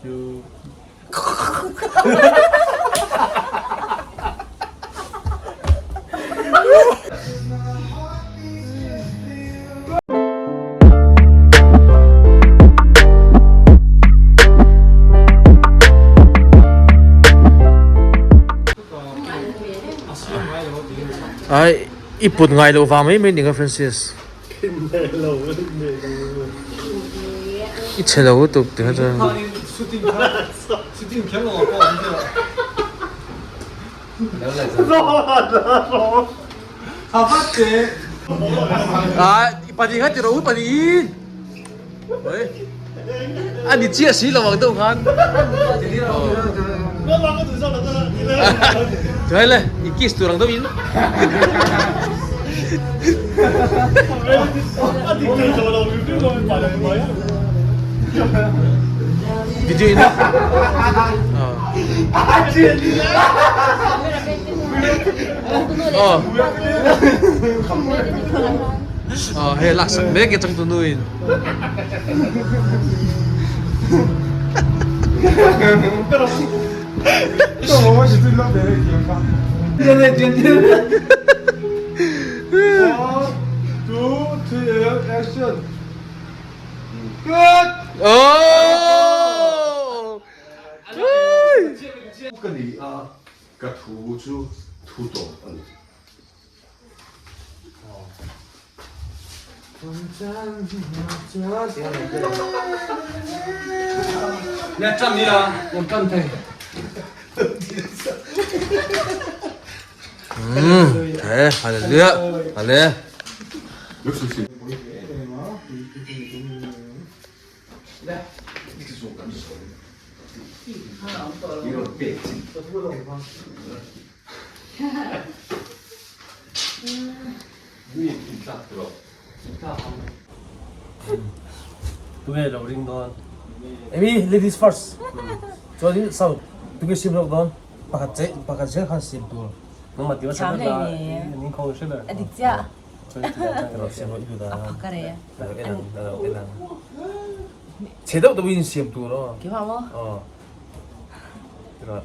two. Ai i put ngai lo vang mai mai ni kha Francis. I chhe lo lutuk ti kha chuan. Ai pahnih kha ti rawh u pahnih in. A ni chiah si lo ang deuh khan. Chuai le, i kiss tur ang deuh in. Video in. Oh. Oh, hei laksak mek e changtunu in. Oh! Ka ni a, ka thu chu thu tawp a ni. Thế, hallelujah. Hallelujah. Tunge lo ring dawn? Amy, ladies first. Chuan in sound tunge sim rawk dawn? Pakhat che pakhat zel khan sim tur. Nangmah ti hmasa ber la, in inkhawng hre ber. A dik chiah. Chuan ti dan chuan Rawh siam rawh i duh A phak a re. En ang, en ang. Chhe deuh deuh in siam tur aw. Keimah maw? Aw. Rawh.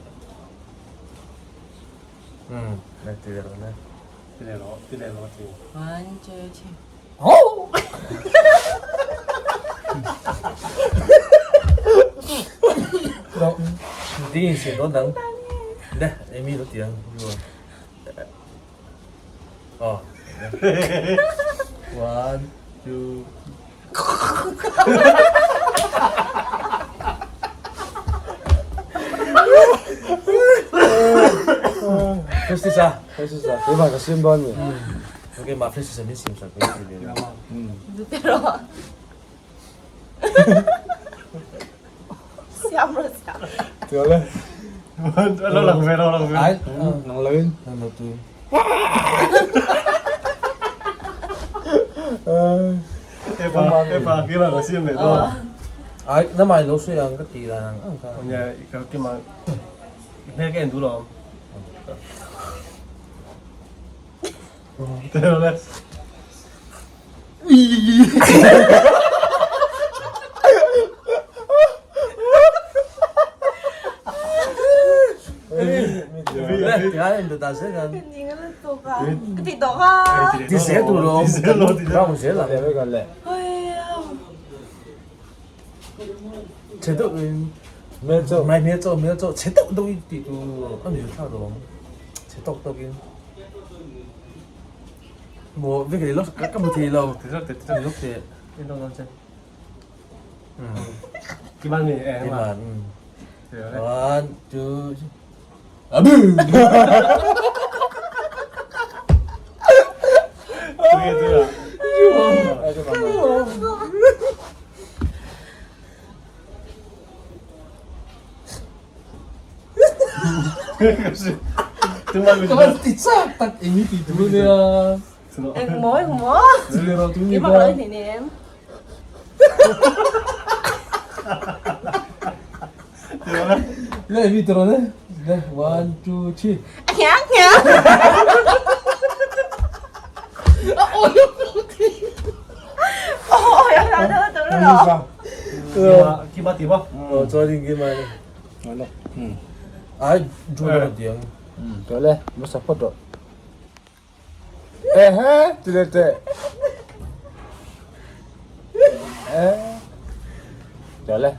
Umm na ti leh rawh na. Ti leh rawh, ti leh rawh ti. One, two, three. Oh! Rawh. Ding in siam dawn dang. Le, Amy lo ti ang. Aw. One, two. First sa, first sa. Keimah ka sim dawn mi. Okay, ma first sa min sim sak ka ti ve. Pero Siam ro siam. Tiang le. Lo lang ve, lo lang ve. Ai, Nang lo in. nang lo tu. Epa, epa, keimah ka siam leh dawn. Ai, na mai lo sui ang ka ti dan ang ang ka. Nia, ka keimah hmel ka en duh lo ang. Teh le. Maw vek leh lawk ka hmu thei lo lawk teh Kiman mi eh Kiman One two Abu Ka ti chak tak eng i ti tur nia. Eng maw eng maw. Keimah ka lo in hnem. Le mi tiro le. Le one two three. Nhá nhá. Ôi, nó nó nó. Kima ti ba? Chuan in game ai. Ano. Ai draw na tiang. Tawh le, ma support rawh. Ehe, ti leh teh. Eh. Tawh le.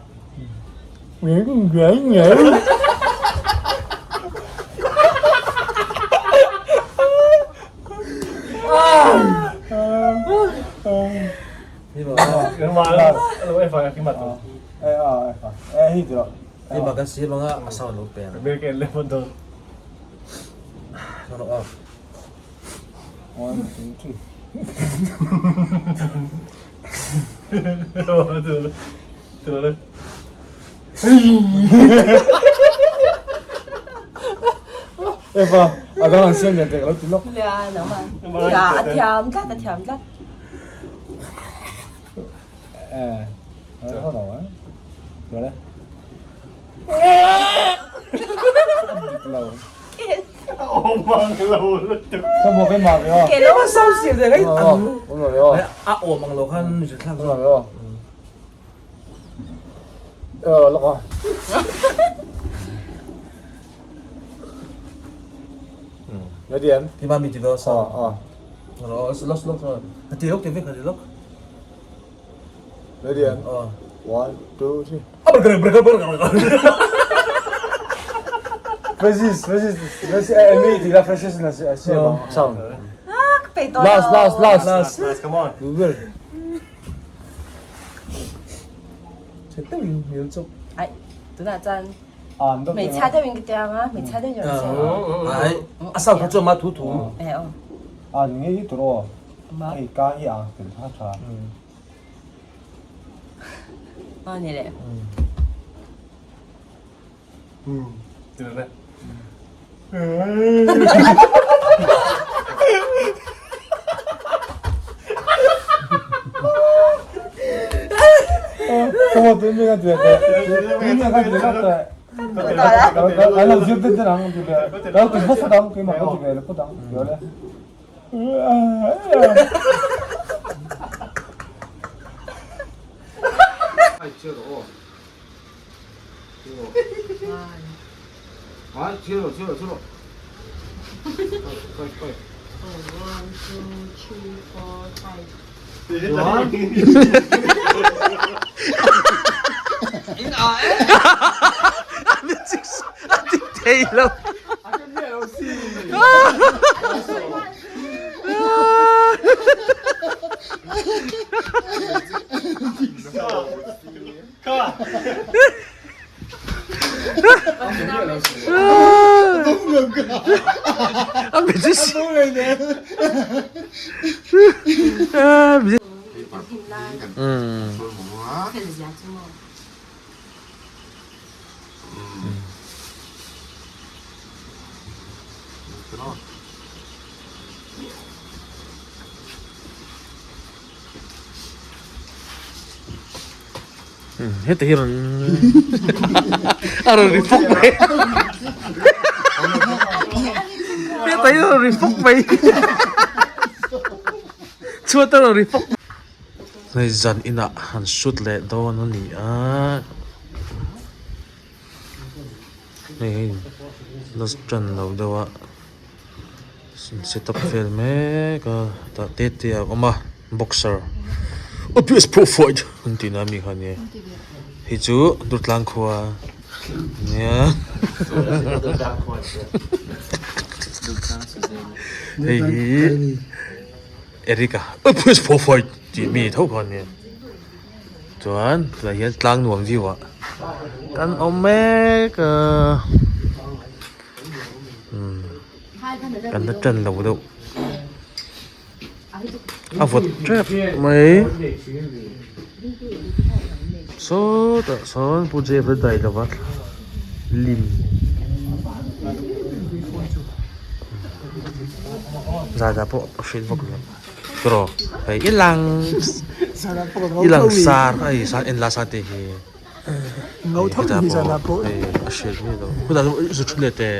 Eva, a dang an siam lian teh ka lo ti lawk. Lian a man. A thiam tlat, a thiam tlat. Eh, a lo eh. Lo le. Lo. Ka mo cái mà cái Ke lo Sao siam te kai. Ông rồi rồi. A awm ang lo khan mi thlak. Ông rồi rồi. Ờ, lọc rồi. Nói đi em. Ti ma mi ti do sa. Ờ, ờ. Lo lo lo. Ti lok ti vek ti lok. Nói đi em. Ờ. One, two, three. A ber ber ber ber. Francis, Francis, Francis, eh, mi thì là Francis là sẽ sẽ bằng sao? Ah, pe to. Last, last, last. Last. Last, come on. Đúng rồi. Che te mi mi chok. Ai, tu na chan. À, nó 每猜对一个点啊，每猜对有钱。 Ai, a sao kha chu ma thu thu. 哎哦， À, nghe ít rồi. 冇， Cái cá hi à, từ thắt thà. 哦你嘞， Không có tôi mới nghe được. Tôi mới nghe được cái. Cái đầu tiên tên nào cũng được. Đầu tiên phát đăng cái mà có chuyện là phát đăng, hiểu đấy. 아, 들어 들어 들어. 빨리 빨리. 1 2 3 4 5。 Thei lo. Heti hi rawn a rawn ri fawk mai heta hi rawn ri fawk mai chhuat a rawn ri fawk hei zan inah han shoot leh dawn a ni a hei hei la tan lo deuh a set up vel mek a tah te te a awm a boxer obvious pro fight an tih na ami kha nia hei chu Durtlang khua nia hei hi Eric-a obvious pro fight tih mi tho kha nia chuan tunah hian tlang nuam view ah kan awm mek a umm kan la tan lo deuh a vawt tep mai sawtah sawn pu Jeff a dai lova lim zah pawh a hrilh vak lo tiraw hei i lang i lang sar a i en la sa te hi hetah pawh hei a hrilh miah lo khutah chuan zu thu leh teh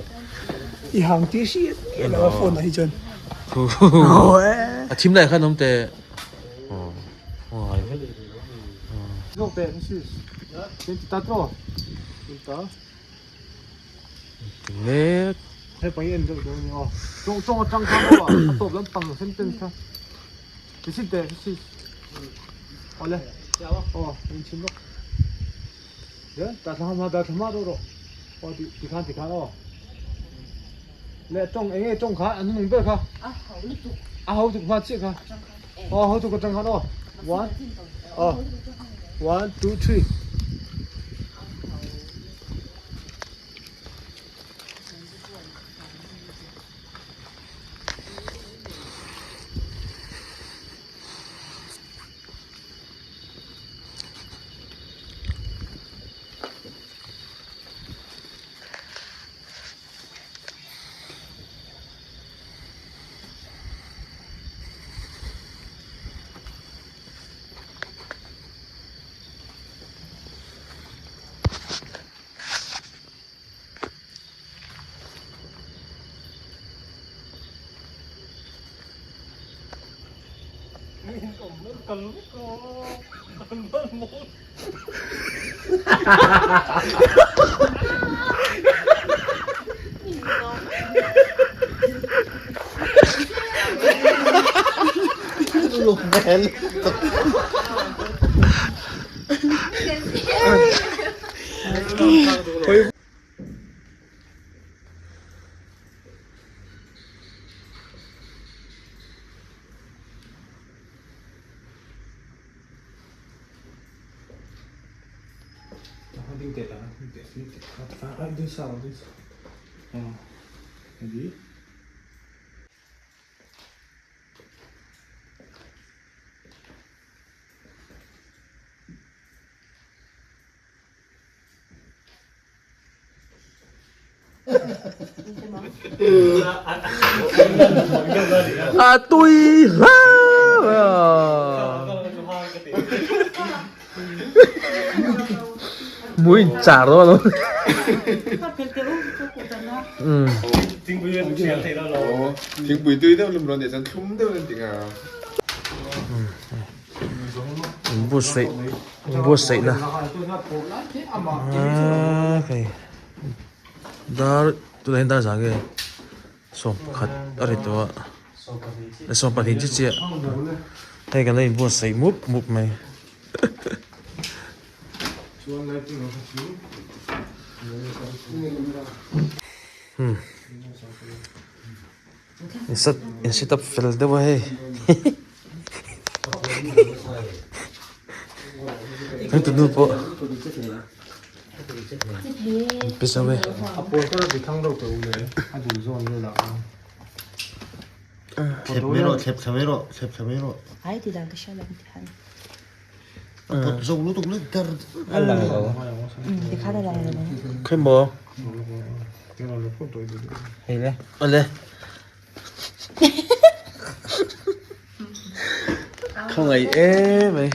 I hang tih hriat miah lo a phone ah hi chuan. A thim lai khan awm teh. Aw ngai vek. Ti mek. A tui hle mai a. Mui in char dawn alawm. Thingpui tui deuh lum rawn tih chuan thlum deuh an ti nghal a. Inbuatsaih inbuatsaihna hei dar tunah hian dar zah nge sawmpakhat a ri tawh a sawmpahnih chiah chiah hei kan la inbuatsaih mup mup mai. In set up fel deuh a hei heng tunu pawh pe zo e. Khawimaw awle khawngaih em mai.